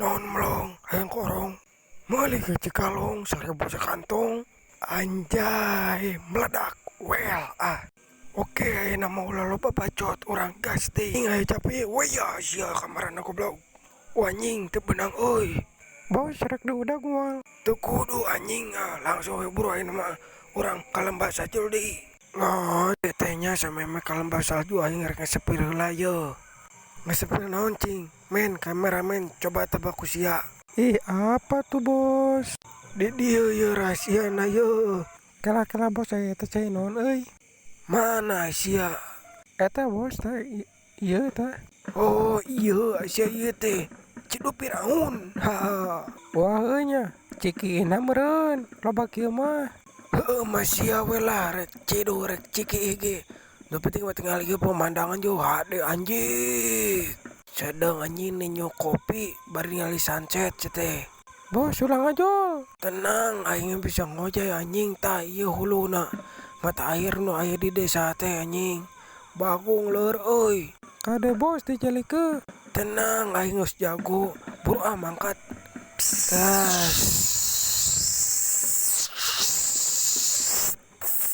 Naon melong hayang korong. Meuli ke Cikalong 1.000 sakantong. Anjay, meledak. Well ah. Oke, ayeuna mah ulah loba bacot, urang gas deui. Ayo capek, waya sia kamarana goblok. Wah anjing teu beunang euy. Bos, rek diudag moal? Teu kudu anjing ah, langsung we buru ayeuna mah urang ka lembah salju deui. Nah, teh nya sameme ka lembah salju aing rek ngesepir heula ye. Ngesepir naon cing? Men, kameramen coba tebak ku sia. Ih, apa tuh, Bos? Di dieu ye rahasiana ye. Kela-kela bos, aya eta cai naon euy? Mana sia? Eta bos tah ieu tah. Oh iya sia ieu teh. Ciduh Firaun. Ha. Wah euy nya, cikiihna meureun loba kieu mah. Heueuh mah sia we lah rek ciduh rek cikiih ge. Nu penting mah tinggal ieu pemandangan jauh hade anjing. Sedeng anjing ninyo kopi bari ningali sunset sia teh. Bos, ulah ngajol. Tenang, aing bisa ngojay anjing tah ieu huluna. Mata air nu aya di desa teh anjing. Bagong leur euy. Kade bos dijalikeun. Tenang, aing geus jago. Buru ah mangkat. Tas.